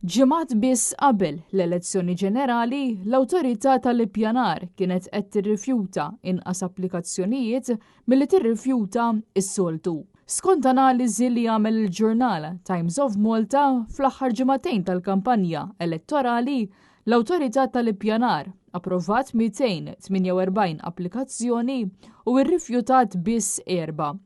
Ġimgħat biss qabel l-elezzjoni ġenerali, l-Awtorità tal-Ippjanar kienet qed tirrifjuta inqas applikazzjonijiet milli tirrifjuta s-soltu. Skont analiżi li għamel il-ġurnal Times of Malta fl-aħħar ġimagħtejn tal-kampanja elettorali, l-Awtorità tal-Ippjanar approvat 248 applikazzjoni u rrifjutat biss erba'.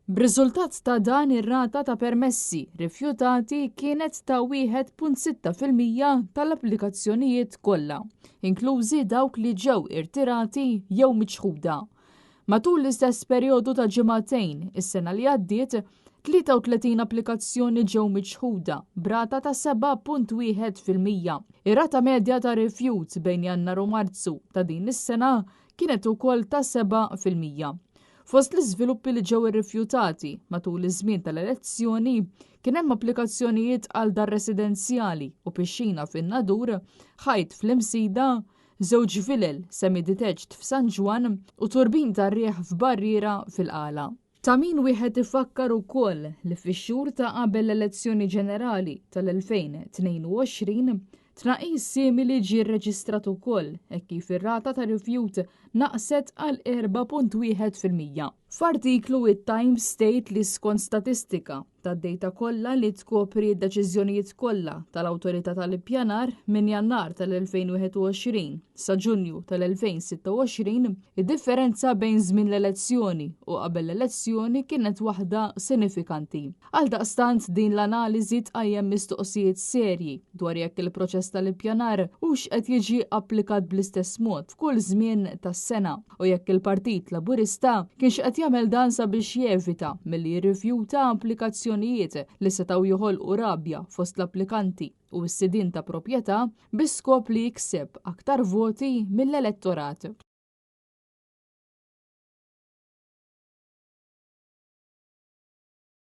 B'riżultat ta' dan ir-rata ta' permessi rifjutati kienet ta' 1.6% tal-applikazzjonijiet kollha, inklużi dawk li ġew irtirati jew miċħuda. Matul l-istess perjodu ta' ġimagħtejn is-sena li għaddiet, 33 applikazzjoni ġew miċħuda b'rata ta' 7.1%. Ir-rata medja ta' rifjut bejn Jannar u Marzu ta' din is-sena kienet ukoll ta' 7%. Fost l-iżviluppi li ġew irrifjutati matul iż-żmien tal-elezzjoni kien hemm applikazzjonijiet għal dar residenzjali u pixxina fin-Nadur, ħajt fl-Imsida, żewġ vilel semi-detached f'San Ġwann u turbin tar-riħ f'barriera fil-Qala. Ta' min wieħed ifakkar ukoll li fix-xhur ta' qabel l-elezzjoni ġenerali tal-2022, tnaqqis simili ġie rreġistrat ukoll hekk kif ir-rata ta' rifjut naqset għal 4.1%. F'artiklu it-Times tgħid li skont statistika tad-dejta kollha li tkopri d-deċiżjonijiet kollha tal-Awtorità tal-Ippjanar minn Jannar tal-2021 sa Ġunju tal-2026, id-differenza bejn żmien l-elezzjoni u qabel l-elezzjoni kienet waħda sinifikanti. Għaldaqstant din l-analiżi tqajjem mistoqsijiet serji dwar jekk il-proċess tal-ippjanar hux qed jiġi applikat bl-istess mod f'kull żmien tas-sena u jekk il-Partit Laburista kienx qed jagħmel dan sabiex jevita milli jirrifjuta applikazzjonijiet li setgħu joħolqu rabja fost l-applikanti u s-sidien ta' proprjetà bi skop li jikseb aktar voti mill-elettorat.